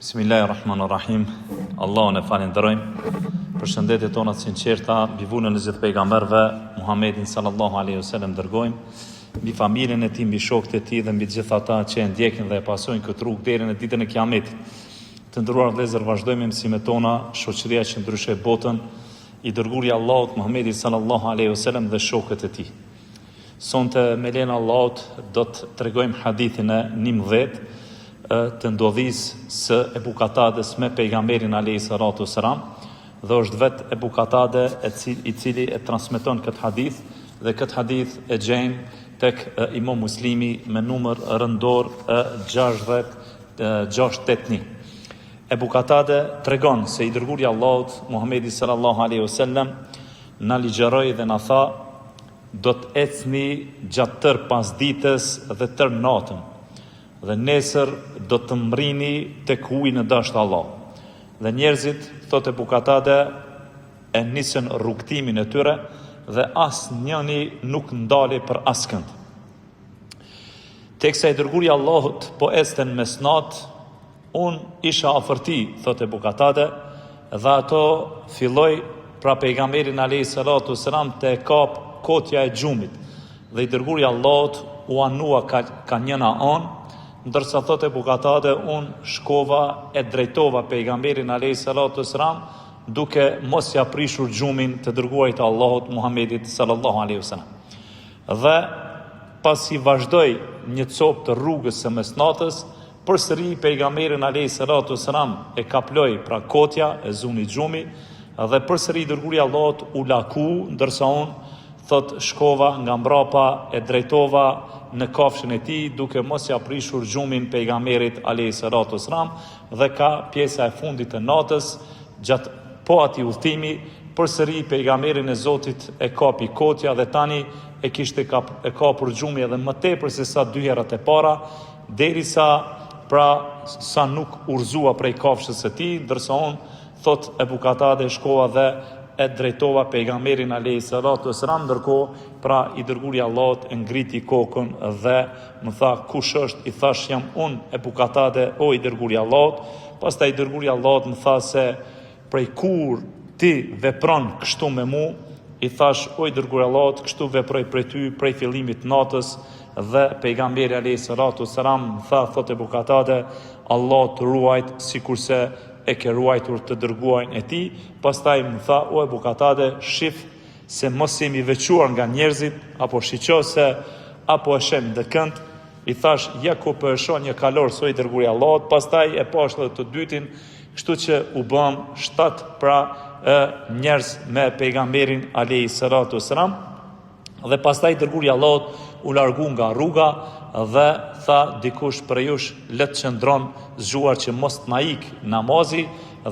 Bismillahirrahmanirrahim. Allahun e falënderojmë. Përshëndetjet tona të sinqerta mbi vulën e gjithë pejgamberëve, Muhammedin sallallahu alaihi wasallam dërgojmë mbi familjen e tij, mbi shokët e tij dhe mbi të gjithë ata që e ndjekin dhe e pasojnë këtë rrugë deri në ditën e Kiametit. Të nderuar vëllezër, vazhdojmë me mësimet tona, shoqëria që ndryshoi botën, i dërguari i Allahut Muhammedi sallallahu alaihi wasallam dhe shokët e tij. Sonte me lejen e Allahut do të tregojmë hadithin e 11 të ndodhisë së Ebu Katades me pejgamberin alayhi salatu selam dhe është vetë Ebu Katade e cil, i cili e transmeton këtë hadith dhe këtë hadith e gjejmë tek Imam Muslimi me numër rëndor 60 681. Ebu Katade tregon se i dërguari i Allahut Muhamedi sallallahu alaihi wasallam na ligjëroi dhe na tha Do të ecni gjatë tërë pasdites dhe tërë natën, dhe nesër do të mrrini tek uji në dashtë Allahu. Dhe njerëzit, thotë Ebu Katade, e nisën rrugëtimin e tyre dhe asnjëni nuk ndali për askënd. Teksa i dërguari i Allahut po ecte në mesnatë, Unë isha afër tij, thotë Ebu Katade, dhe ato filloi pra pejgamberin alejhi salatu selam të e kap kotja e gjumit dhe i dërguari i Allahut u anua ka, ka njëna anë, ndërsa thotë Ebu Katade unë shkova e drejtova pejgamberin alejhi salatu selam duke mos ja prishur gjumin të dërguarit të Allahut Muhammedit sallallahu alaihi wasallam. Dhe pasi vazhdoi një copë të rrugës së mesnatës, Përsëri Pejgamberin alejhi salatu ue selam e kaploi pra kotja, e zuni gjumi, dhe përsëri i dërguari i Allahut u laku, ndërsa unë, thotë, shkova nga mbrapa e drejtova në kafshën e tij, duke mos ia prishur gjumin Pejgamberit alejhi salatu ue selam, dhe ka pjesa e fundit të natës, gjatë po atij udhëtimi, përsëri Pejgamberin e Zotit e kapi kotja dhe tani e kishte kap, e kapur gjumi edhe më tepër se sa dy herët e para, Derisa, pra, sa nuk u rrëzua prej kafshës së tij, ndërsa unë, thotë Ebu Katade, shkova dhe e drejtova pejgamberin alejhi salatu ue selam, ndërkohë, pra, i dërguari i Allahut e ngriti kokën dhe më tha, kush është? I thashë, jam unë, Ebu Katade, o i dërguari i Allahut. Pastaj i dërguari i Allahut më tha se Prej kur ti vepron kështu me mu? I thashë, o i dërguar i Allahut, kështu veproj prej ty prej fillimit të natës dhe pejgamberi alejhi salatu ue selam më tha, thotë Ebu Katade, Allahu të ruajt sikurse e ke ruajtur të dërguarin e tij. Pastaj më tha, o Ebu Katade, shif se mos jemi veçuar nga njerëzit apo shiqo se a po e sheh ndokënd. I thashë, ja ku po e shoh një kalorës o i dërguar i Allahut, pastaj e pashë edhe të dytin, Kështu që u bëmë shtatë pra e, njerëz me pejgamberin alejhi salatu selam dhe pastaj i dërguari i Allahut u largu nga rruga dhe tha dikush prej jush le të qëndron zgjuar që mos të na ik namazi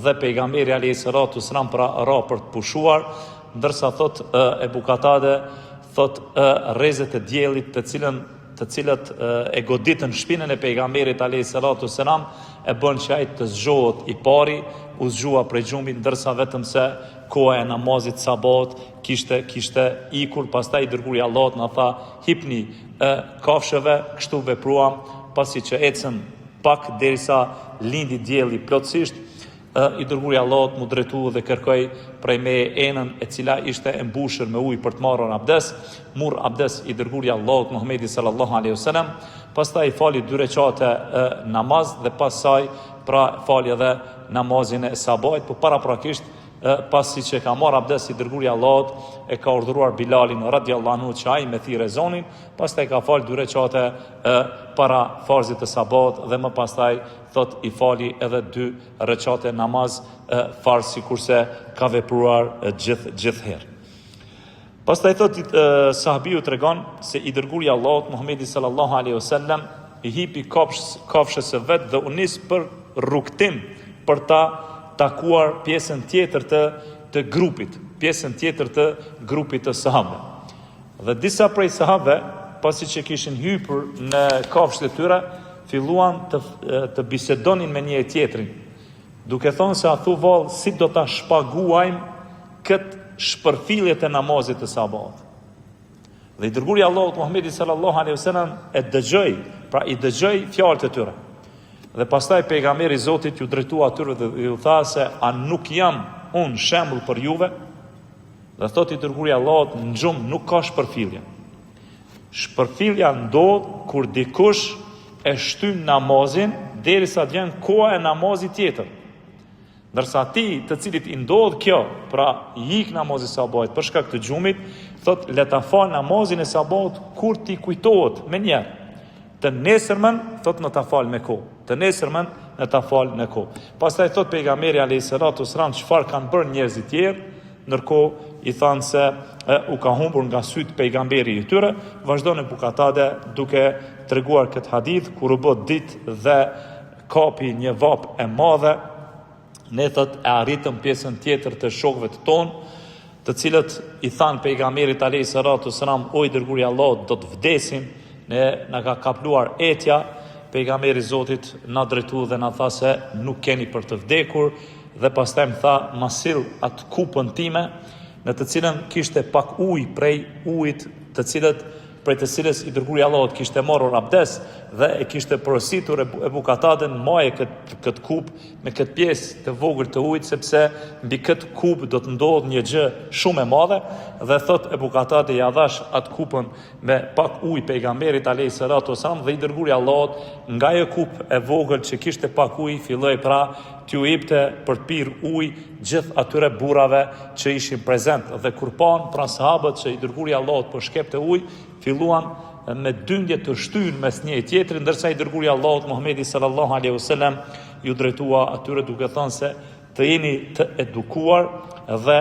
dhe pejgamberi alejhi salatu selam pra ra për të pushuar ndërsa thot e, Ebu Katade thot e, rrezet e diellit të cilën të cilët e goditën shpinën e pejgamberit alayhi salatu selam e bënë që ai të zgjohet i pari, u zgjua prej gjumit ndërsa vetëm se koha e namazit sabahut kishte kishte ikur, pastaj i dërguari i Allahut na tha hipni e kafshëve, kështu vepruam pasi që ecëm pak derisa lindi dielli plotësisht E, i dërguari i Allahut m'u drejtu dhe kërkoi prej meje enën e cila ishte e mbushur me ujë për të marrë abdes, mur abdes i dërguari i Allahut Muhamedi sallallahu alaihi wasallam, pastaj i fali dy reqate e, namaz dhe pas saj pra fali edhe namazin e sabahit, po paraprakisht e, pasi që ka marrë abdes i dërguari i Allahut e ka urdhëruar Bilalin radiallahu anhu që ai me thirr ezanin, pastaj ka fal dy reqate e, para farzit të sabahut dhe më pastaj thot i fali edhe dy reqate namaz e, farz sikurse ka vepruar gjithë gjithherë. Pastaj thot sahabiu tregon se i dërguari i Allahut Muhamedi sallallahu alaihi wasallam i hipi kafshës kafshës së vet dhe u nis për rrugëtim për ta takuar pjesën tjetër të të grupit, pjesën tjetër të grupit të sahabëve. Dhe disa prej sahabëve, pasi që kishin hypur në kafshët e tyre, filluan të të bisedonin me njëri tjetrin, duke thonë se a thu vallë si do ta shpaguajmë këtë shpërfillje të namazit të sabahut. Dhe i dërguari i Allahut Muhamedi sallallahu alaihi wasallam e dëgjoi, pra i dëgjoi fjalët e tyre. Dhe pastaj pejgamberi i Zotit ju drejtua atyre dhe ju tha se a nuk jam unë shembull për juve? Dhe thotë i dërguari i Allahut në gjumë nuk ka shpërfillje. Shpërfillja ndodh kur dikush e shtyn namazin derisa të vjen koha e namazit tjetër. Ndërsa atij të cilit i ndodh kjo, pra i ik namazi i sabahit për shkak të gjumit, thotë le ta fal namazin e sabahut kur t'i kujtohet menjëherë. Të nesërmen thotë le ta fal me kohë. Të nesërmen le ta fal në kohë. Pastaj thotë pejgamberi alayhi salatu wasalam çfarë kanë bërë njerëzit tjerë, ndërkohë i thanë se e, u ka humbur nga sytë pejgamberi i tyre, vazhdon Ebu Katade duke treguar këtë hadith kur u bë ditë dhe kapi një vapë e madhe, ne thotë e arritëm pjesën tjetër të shokëve të tonë, të cilët i thanë pejgamberit alayhi salatu selam, o i dërguari i Allahut, do të vdesim, ne na ka kapluar etja, pejgamberi i Zotit na drejtu dhe na tha se nuk keni për të vdekur dhe pastaj më tha ma sill atë kupën time në të cilën kishte pak ujë prej ujit të cilët prej të cilës i dërguari i Allahut kishte marrur abdes dhe e kishte porositur Ebu Kataden maje këtë këtë kupë me këtë pjesë të vogël të ujit sepse mbi këtë kupë do të ndodhë një gjë shumë e madhe dhe thot Ebu Katade ja dhash atë kupën me pak ujë pejgamberit alayhi salatu wasalam dhe i dërguari i Allahut nga ajo kupë e vogël që kishte pak ujë filloi pra t'ju ipte për të pirë ujë gjithë atyre burrave që ishin prezent dhe kur panë pra sahabët që i dërguari i Allahut po shkepte ujë, filluan me dyndje të shtyjnë mes njëri tjetrit, ndërsa i dërguari i Allahut Muhamedi sallallahu alaihi wasallam ju drejtua atyre duke thënë se të jeni të edukuar dhe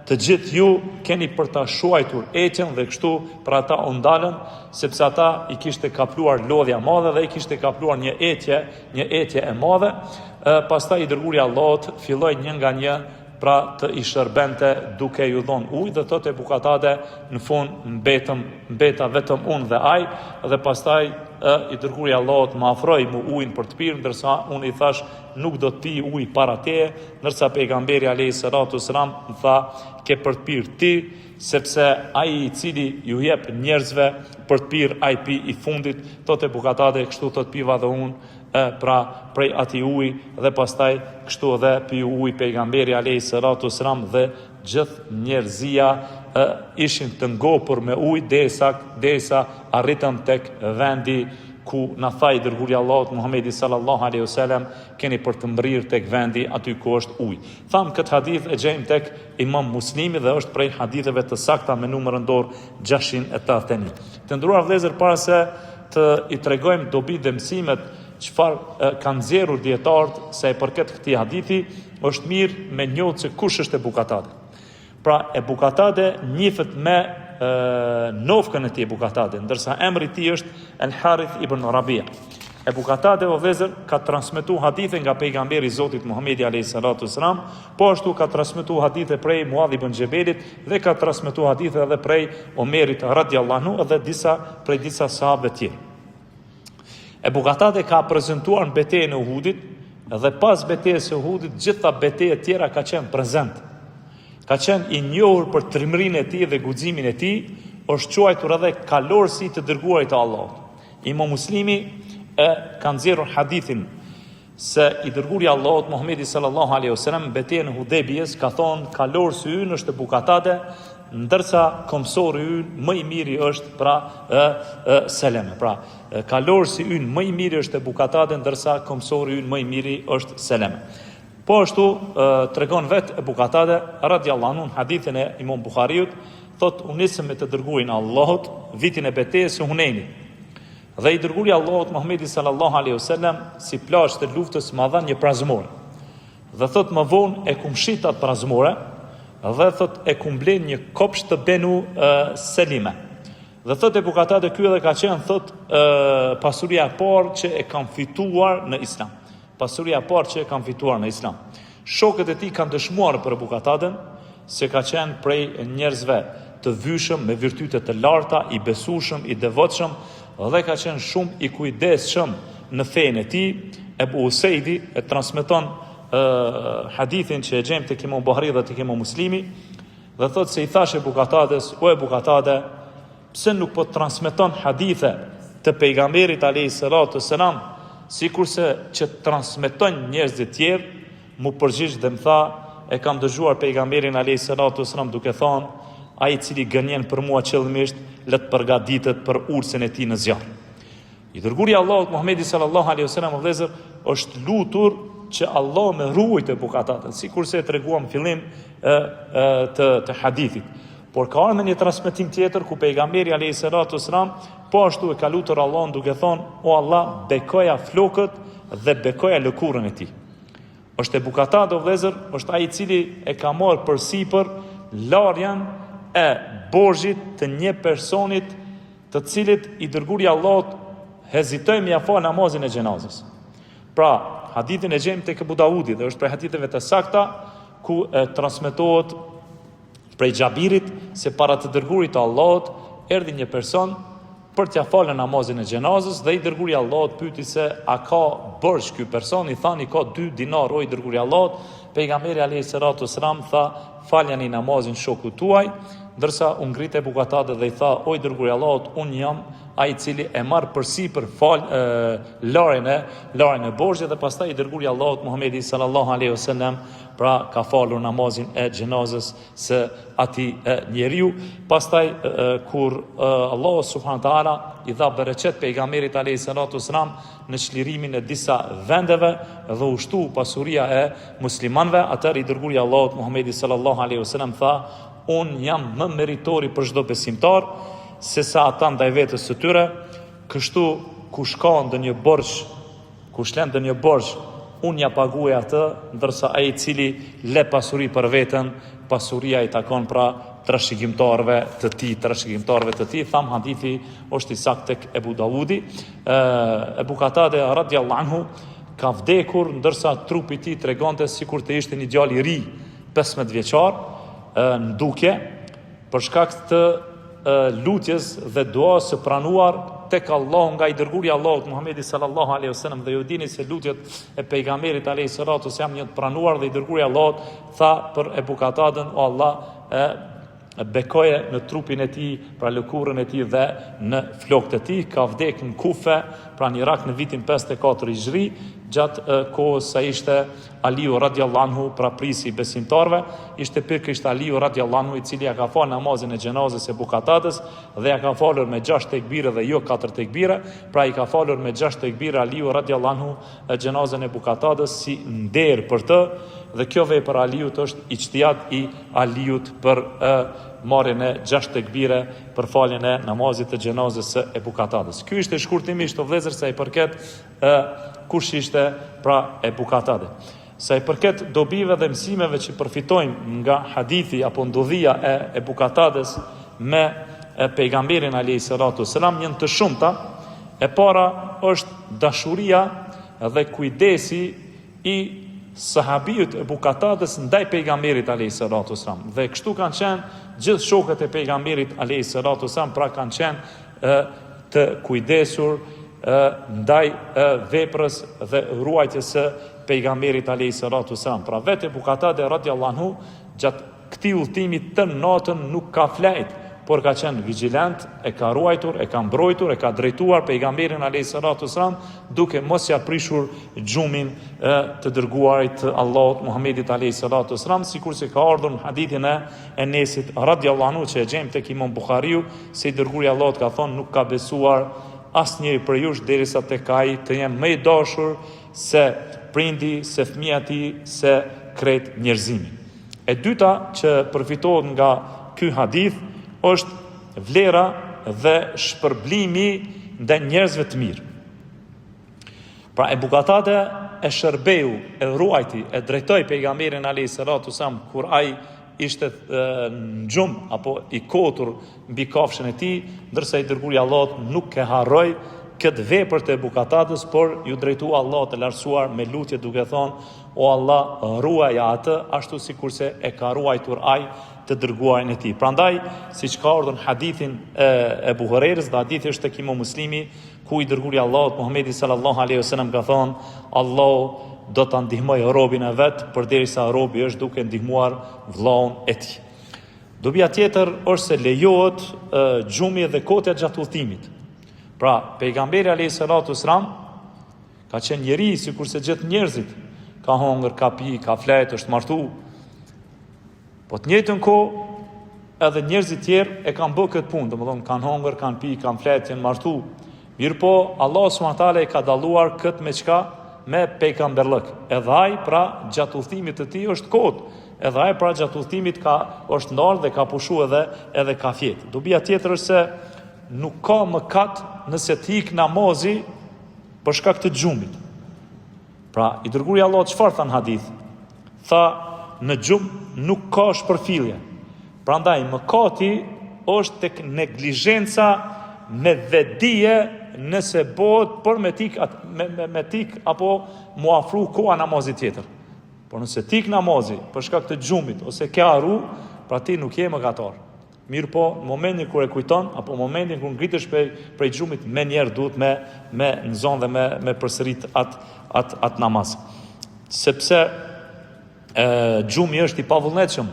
të gjithë ju keni për ta shuajtur etjen dhe kështu pra ata u ndalën sepse ata i kishte kapluar lodhja e madhe dhe i kishte kapluar një etje, një etje e madhe. E, pastaj i dërguari i Allahut filloi një nga një pra të i shërbente duke ju dhonë ujë dhe thotë Ebu Katade në fund mbetëm mbeta vetëm unë dhe ai dhe pastaj e, i dërguari i Allahut më afroi mu ujin për të pirë ndërsa unë i thash nuk do të pi ujë para teje ndërsa pejgamberi alayhi salatu selam më tha ke për të pirë ti sepse ai i cili ju jep njerëzve për të pirë ai pi i fundit thotë Ebu Katade kështu thotë piva dhe unë e pra prej atij uji dhe pastaj kështu edhe piu ujë pejgamberi alayhi salatu selam dhe gjithë njerëzia e, ishin të ngopur me ujë derisa derisa arritëm tek vendi ku na tha i dërguari i Allahut Muhamedi sallallahu alaihi wasallam keni për të mbrirë tek vendi aty ku është ujë. Thamë këtë hadith e gjejmë tek Imam Muslimi dhe është prej haditheve të sakta me numër rendor 681. Të nderuar vëllezër para se të i tregojmë dobitë dhe mësimet çfarë kanë nxjerrur dijetarët sa i përket këtij hadithi, është mirë me njohë se kush është Ebu Katade. Pra Ebu Katade njihet me e, nofkën e tij Ebu Katade, ndërsa emri i tij është El Harith ibn Rabia. Ebu Katade o vëllezër ka transmetu hadithe nga pejgamberi i Zotit Muhamedi alayhi salatu wasalam, po ashtu ka transmetu hadithe prej Muadh ibn Xhebelit dhe ka transmetu hadithe edhe prej Omerit radiallahu anhu dhe disa prej disa sahabëve tjerë. Ebu Katade ka prezentuar në betejën e Uhudit dhe pas betejës së Uhudit gjitha betejet tjera ka qenë prezent. Ka qenë i njohur për trimërinë e tij dhe guximin e tij, është quajtur edhe kalorësi i të dërguarit të Allahut. Imam Muslimi e ka nxjerrur hadithin se i dërguari i Allahut Muhamedi sallallahu alaihi wasallam në betejën e Hudejbijes ka thonë kalorësi ynë është Ebu Katade, ndërsa komsori ynë më i miri është pra e, e Seleme. Pra kalorësi ynë më i miri është Ebu Katade, ndërsa komsori ynë më i miri është Seleme. Po ashtu tregon vetë Ebu Katade radiallahu anhu në hadithin e Imam Buhariut, thotë u nisëm me të dërguarin e Allahut vitin e betejës së Hunejnit. Dhe i dërguari i Allahut Muhamedi sallallahu alaihi wasallam si plaçkë të luftës ma dha një parzmore. Dhe thot më vonë e kum shit atë parzmore dhe thot e kum ble një kopsht të Benu e, Selime. Dhe thot Ebu Katade ky edhe ka qenë thot e, pasuria e parë që e kam fituar në Islam. Pasuria e parë që e kam fituar në Islam. Shokët e tij kanë dëshmuar për Ebu Kataden se ka qenë prej njerëzve të vyshëm me virtyte të larta, i besueshëm, i devotshëm dhe ka qenë shumë i kujdesshëm në fenë e tij. Ebu Usejdi e transmeton e, hadithin që e gjejmë tek Imam Buhariu dhe tek Imam Muslimi dhe thotë se i thashë Ebu Katades, o Ebu Katade, Pse nuk po transmeton hadithe të pejgamberit alayhi salatu selam? sikurse që transmetojnë njerëzit tjerë, m'u përgjigj dhe më tha, e kam dëgjuar pejgamberin alayhi salatu wasalam duke thonë, ai i cili gënjen për mua qëllimisht, le të përgatitet për ulësen e tij në zjarr. I dërguari i Allahut Muhamedi sallallahu alaihi wasallam vëllezër është lutur që Allahu me ruajt Ebu Katadën, sikurse e treguam në fillim e, e, të të hadithit. Por ka ardhur një transmetim tjetër ku pejgamberi alayhi salatu wasalam po ashtu e ka lutur Allahun duke thonë: "O Allah, bekoja flokët dhe bekoja lëkurën e tij." Është Ebu Katade, o vëllezër, është ai i cili e ka marrë përsipër larjen e borxhit të një personit të cilit i dërguari i Allahut hezitoi me ia fal namazin e xhenazës. Pra, hadithin e gjejmë tek Ebu Daudi dhe është prej haditheve të sakta ku e transmetohet prej Xhabirit se para të dërguarit të Allahut erdhi një person për t'ia falë namazin e xhenazës dhe i dërguari i Allahut pyeti se a ka borxh ky person, i thanë i ka 2 dinar o i dërguari i Allahut. Pejgamberi alayhi salatu wasalam tha faljani namazin shokut tuaj, ndërsa u ngrit Ebu Katade dhe i tha o i dërguari i Allahut, unë jam ai i cili e marr përsipër fal e, larjen e larjen e borxhit dhe pastaj i dërguari i Allahut Muhamedi sallallahu alaihi wasallam pra ka falur namazin e xhenazës së atij njeriu. Pastaj kur Allahu subhanahu taala i dha bereqet pejgamberit alayhi salatu wasalam në çlirimin e disa vendeve dhe u shtu pasuria e muslimanëve, atëherë i dërguari i Allahut Muhamedi sallallahu alaihi wasallam tha, unë jam më meritori për çdo besimtar se sa ata ndaj vetes së tyre, kështu kush ka ndonjë borxh Kush lë ndonjë borxh, unë ia paguaj atë, ndërsa ai i cili le pasuri për veten, pasuria i takon pra trashëgimtarëve të tij, trashëgimtarëve të tij. Thamë hadithi është i saktë tek Ebu Davudi. Ebu Katade radiallahu anhu ka vdekur ndërsa trupi i tij tregonte sikur të ishte një djalë i ri, 15 vjeçar, në dukje, Për shkak të lutjes dhe duasë së pranuar tek Allahu nga i dërguari i Allahut Muhamedi sallallahu alaihi wasallam dhe ju dini se lutjet e pejgamberit alaihi salatu wasallam janë të pranuar dhe i dërguari i Allahut tha për Ebu Katadën o Allah e bekoje në trupin e tij, pra lëkurën e tij dhe në flokët e tij, ka vdek në Kufe, pra në Irak në vitin 54 Hixhri, gjatë kohës sa ishte Aliu radiallahu anhu, pra prijësi i besimtarëve, ishte pikërisht Aliu radiallahu anhu i cili ja ka falë namazin e xhenazës Ebu Katadës dhe ja ka falur me 6 tekbire dhe jo 4 tekbire, pra i ka falur me 6 tekbire Aliu radiallahu anhu xhenazën e Ebu Katadës si nder për të dhe kjo vepër e Aliut është ixhtihad i Aliut për e, marrjen e 6 tekbire për faljen e namazit të xhenazës së Ebu Katadës. Ky ishte shkurtimisht o vëllezër sa i përket E kush ishte pra Ebu Katade. Sa i përket dobive dhe mësimeve që përfitojmë nga hadithi apo ndodhia e Ebu Katades me pejgamberin alayhi salatu selam janë të shumta. E para është dashuria dhe kujdesi i sahabiut Ebu Katades ndaj pejgamberit alayhi salatu selam. Dhe kështu kanë qenë gjithë shokët e pejgamberit alayhi salatu selam, pra kanë qenë të kujdesur ndaj veprës dhe ruajtjes së pejgamberit alayhi salatu selam. Pra vetë Ebu Katade radiallahu anhu gjatë këtij udhëtimi tërë natën nuk ka flejt, por ka qenë vigjilent, e ka ruajtur, e ka mbrojtur, e ka drejtuar pejgamberin alayhi salatu selam duke mos ja prishur gjumin e të dërguarit të Allahut Muhammedit alayhi salatu selam, sikurse ka ardhur në hadithin e Enesit radiallahu anhu që e gjejmë tek Imam Buhariu se i dërguari i Allahut ka thonë nuk ka besuar asnjëri prej jush derisa tek ai të jem më i dashur se prindi, se fëmija e tij, se krejt njerëzimi. E dyta që përfitohet nga ky hadith është vlera dhe shpërblimi ndaj njerëzve të mirë. Pra Ebu Katade e shërbeu, e ruajti, e drejtoi pejgamberin alayhi salatu selam kur ai ishte në gjumë apo i kotur mbi kafshën e tij, ndërsa i dërguari i Allahut nuk e harroi këtë vepër të Ebu Katadës, por iu drejtua Allahut të lartësuar me lutje duke thonë: O Allah, ruaja atë ashtu sikurse e ka ruajtur ai të dërguarin e tij. Prandaj, siç ka ardhur në hadithin e Ebu Hurejrës, dhe hadithi është tek Imam Muslimi, ku i dërguari i Allahut Muhamedi sallallahu alaihi wasallam ka thonë Allahu do ta ndihmojë robin e vet përderisa robi është duke ndihmuar vëllaun e tij. Dobia tjetër është se lejohet gjumi dhe kotja gjatë udhëtimit. Pra, pejgamberi alayhi salatu wasalam. Ka qenë njeri sikurse gjithë njerëzit. Ka hongër, ka pi, ka flejt, është martu. Po të njëjtën kohë edhe njerëzit tjerë e kanë bë këtë punë, domethënë kanë hongër, kanë pi, kanë flejt, janë martu. Mirëpo, Allah subhanahu taala e ka dalluar këtë me çka? Me pejgamberllëk. Edhe ai pra gjatë udhëtimit të tij është kot. Edhe ai pra gjatë udhëtimit ka është ndalë dhe ka pushu edhe edhe ka fjet. Dobia tjetër është se nuk ka mëkat nëse të ik namazi për shkak të gjumit. Pra, i dërguari i Allahut çfarë tha në hadith? Tha, në gjumë nuk ka shpërfillje. Prandaj mëkati është tek neglizhenca me vetëdije nëse bëhet për me t'ik me, me, me t'ik apo m'u afru koha namazit tjetër. Por nëse t'ik namazi për shkak të gjumit ose ke harru, pra ti nuk je mëkatar. Mirëpo, në momentin kur e kujton, apo momentin kur ngritesh prej, prej gjumit, menjëherë duhet me, me nxon dhe me, me përsërit atë at, at namaz. Sepse e, gjumi është i pavullnetshëm,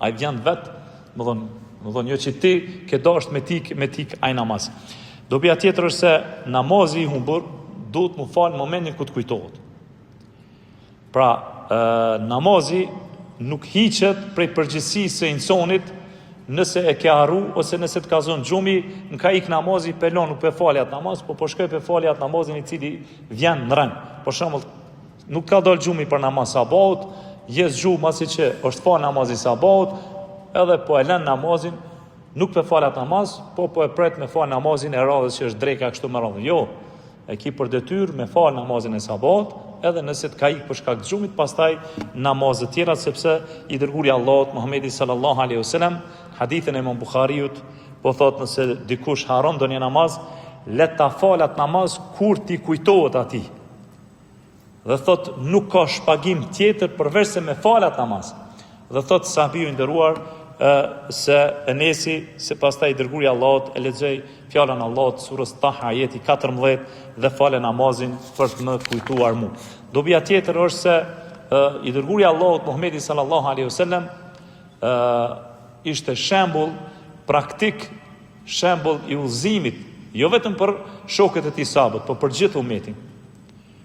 ai vjen vetë, domethonë, domethonë, jo që ti ke dasht me t'ik, me t'ik ai namaz. Dobia tjetër është se namazi i humbur duhet m'u falë në momentin kur të kujtohet. Pra, e, namazi nuk hiqet prej përgjegjësisë së insonit nëse e ke harru ose nëse të ka zonë gjumi, më ka ik namazi, pe lo nuk pe fali atë namaz, po po shkoj pe fali atë namazin i cili vjen në rend. Për shembull, nuk ka dalë gjumi për namaz sabahut, je zgju masi që është fal namazi sabahut, edhe po e lën namazin, nuk pe fal atë namaz, po po e pret me fal namazin e radhës që është dreka kështu me radhë. Jo, E ki për detyrë me fal namazin e sabahut, edhe nëse të ka ik për shkak të gjumit, pastaj namazet tjera, sepse i dërguari i Allahut Muhamedi sallallahu alaihi wasallam, hadithin e Imam Buhariut, po thot nëse dikush harron ndonjë namaz, le ta falë atë namaz kur t'i kujtohet atij. Dhe thot nuk ka shpagim tjetër përveç se me fal atë namaz. Dhe thot sahabiu i nderuar e, se Enesi se pastaj i dërguari i Allahut e lexoi fjalën e Allahut surës Taha ajeti 14 dhe fale namazin për të më kujtuar mu. Dobia tjetër është se e, i dërguari i Allahut Muhamedi sallallahu alaihi wasallam ë ishte shembull praktik shembull i udhëzimit jo vetëm për shokët e tij sahabët, por për gjithë umetin.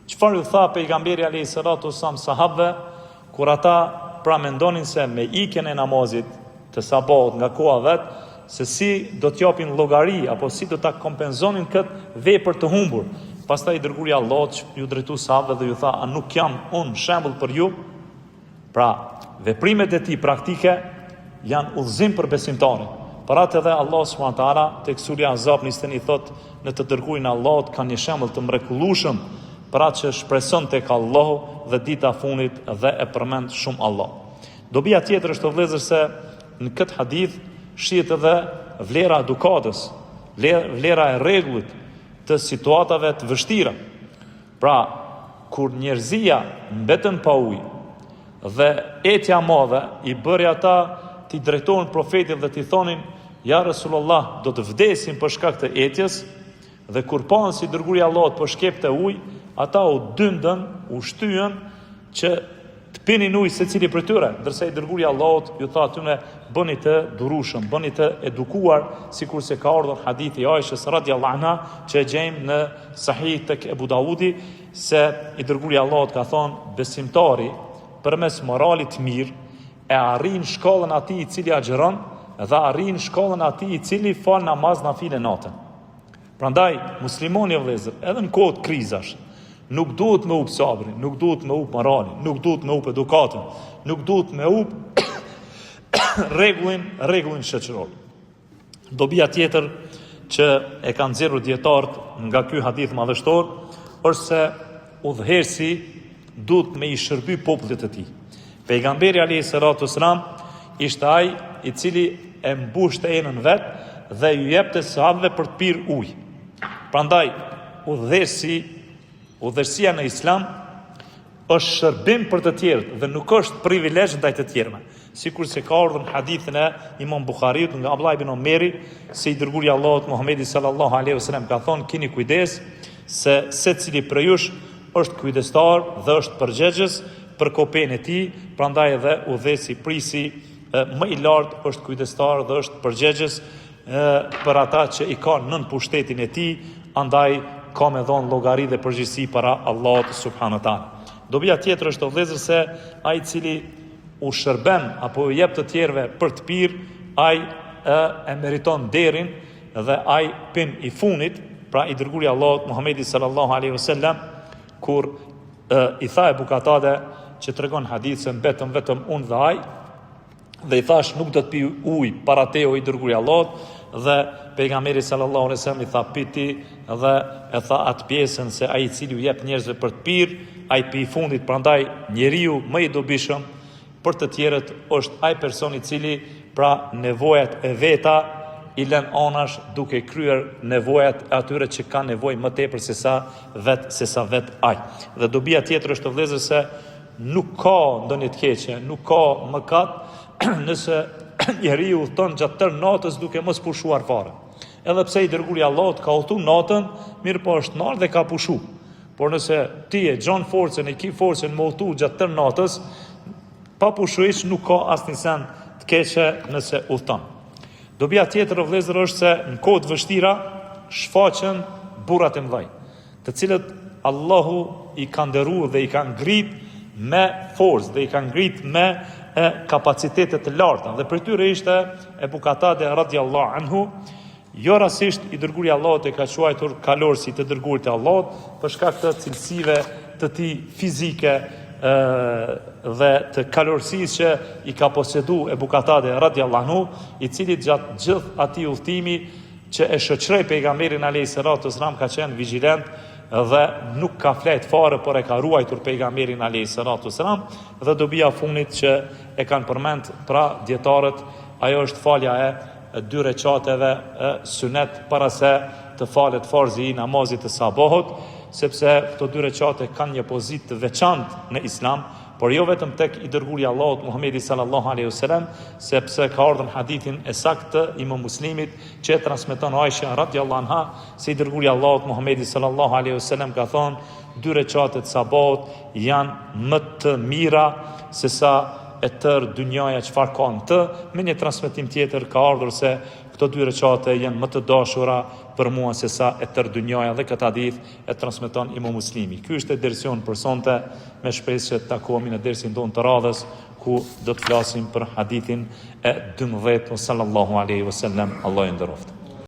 Çfarë ju tha pejgamberi alejhi salatu wasallam sahabëve kur ata pra mendonin se me ikjen e namazit të sabahut nga koha vet, se si do të japin llogari apo si do ta kompenzonin këtë vepër të humbur. Pastaj i dërguari i Allahut ju drejtu sahabëve dhe ju tha, a nuk jam unë shembull për ju? Pra, veprimet e tij praktike janë udhëzim për besimtarin. Për atë edhe Allah subhanahu teala tek surja Ahzab 21 thotë në të dërguarin e Allahut ka një shembull të mrekullueshëm për atë që shpreson tek Allahu dhe dita e fundit dhe e përmend shumë Allahun. Dobia tjetër është vëllezër se në këtë hadith shihet edhe vlera e edukatës, vlera e rregullit të situatave të vështira. Pra, kur njerëzia mbetën pa ujë dhe etja e madhe i bëri ata t'i drejtohen profetit dhe t'i thonin ja Resulullah, do të vdesim për shkak të etjes dhe kur panë si i dërguari i Allahut po shkepte ujë, ata u dyndën, u shtyen që të pinin ujë secili prej tyre, ndërsa i dërguari i Allahut ju tha atyre bëni të durueshëm, bëni të edukuar, sikurse ka ardhur hadithi i Aishës radiallahu anha që e gjejmë në Sahih tek Ebu Daudi se i dërguari i Allahut ka thonë besimtari përmes moralit të mirë e arrin shkallën atij i cili agjëron dhe arrin shkallën atij i cili fal namaz nafile natën. Prandaj, muslimani vëllezër, edhe në kohë të krizash, nuk duhet me hup sabrin, nuk duhet me hup moralin, nuk duhet me hup edukatën, nuk duhet me hup rregullin, rregullin shoqëror. Dobia tjetër që e kanë nxjerrur dijetarët nga ky hadith madhështor është se udhëheqësi duhet me i shërby popullit të tij. Pejgamberi alayhi salatu wasalam ishte ai i cili e mbushte enën vet dhe ju jepte sahabëve për të pirë ujë. Prandaj udhëheqësi, udhëheqësia në Islam është shërbim për të tjerët dhe nuk është privilegj ndaj të tjerëve. Sikurse ka ardhur në hadithin e Imam Buhariut nga Abdullah ibn Omeri se i dërguari i Allahut Muhamedi sallallahu alaihi wasallam ka thonë kini kujdes se secili prej jush është kujdestar dhe është përgjegjës për kopenë e tij, prandaj edhe udhëheqësi prisi më i lartë është kujdestar dhe është përgjegjës për ata që i ka nën pushtetin e tij, andaj ka me dhonë llogari dhe përgjegjësi para Allahut subhanahu wa taala. Dobia tjetër është o vëllezër se ai i cili u shërben apo u jep të tjerëve për të pirë, ai e, e meriton nderin dhe ai pin i funit, pra i dërguari i Allahut Muhamedi sallallahu alaihi wasallam kur e, i tha Ebu Katade që tregon hadith se mbetëm vetëm unë dhe ai, dhe i thash nuk do të pi ujë para teje o i dërguari i Allahut dhe pejgamberi sallallahu alaihi wasallam i tha pi ti dhe e tha atë pjesën se ai i cili u jep njerëzve për të pirë ai pi i fundit prandaj njeriu më i dobishëm për të tjerët është ai person i cili pra nevojat e veta i lën anash duke kryer nevojat e atyre që kanë nevojë më tepër se sa vet se sa vet ai. Dhe dobia tjetër është vëllezër se Nuk ka ndonjë të keqe, nuk ka mëkat nëse njeriu udhëton gjatë tërë natës duke mos pushuar fare. Edhe pse i dërguari i Allahut ka udhëtu natën, mirëpo është nalë dhe ka pushu. Por nëse ti e gjon forcën, e ki forcën me udhëtu gjatë tërë natës, pa pushu hiç nuk ka asnjë send të keqe nëse udhëton. Dobia tjetër o vëllezër është se në kohë të vështira shfaqen burrat e mëdhenj. të cilët Allahu i ka nderu dhe i ka ngrit me forcë dhe i ka ngrit me e, kapacitete të larta. Dhe prej tyre ishte Ebu Katade radiallahu anhu, jo rastisht i dërguari i Allahut e ka quajtur kalorësi i të dërguarit të Allahut, për shkak të cilësive të tij fizike e, dhe të kalorësisë që i ka posedu Ebu Katade radiallahu anhu, i cili gjatë gjithë atij udhëtimi që e shoqëroi pejgamberin alayhi salatu wasalam ka qenë vigjilent dhe nuk ka flejt fare por e ka ruajtur pejgamberin alayhi salatu wasalam dhe dobia e fundit që e kanë përmend pra dietarët ajo është falja e dy reqateve synet para se të falet farzi i namazit të sabahut sepse këto dy reqate kanë një pozitë të veçantë në islam Por jo vetëm tek i dërguari i Allahut Muhamedi sallallahu alaihi wasallam, sepse ka ardhur në hadithin e saktë të Imam Muslimit që e transmeton Aisha radhiyallahu anha se i dërguari i Allahut Muhamedi sallallahu alaihi wasallam ka thonë dy reqate të sabahut janë më të mira se sa e tërë dynjaja çfarë ka në të. Me një transmetim tjetër ka ardhur se këto dy reqate janë më të dashura për mua se sa e tërë dynjaja dhe këtë hadith e transmeton Imam Muslimi. Ky ishte dersi jonë për sonte, me shpresë që të takohemi në dersin tonë të radhës ku do të flasim për hadithin e 12 sallallahu alaihi wasallam. Allahu ju nderoftë.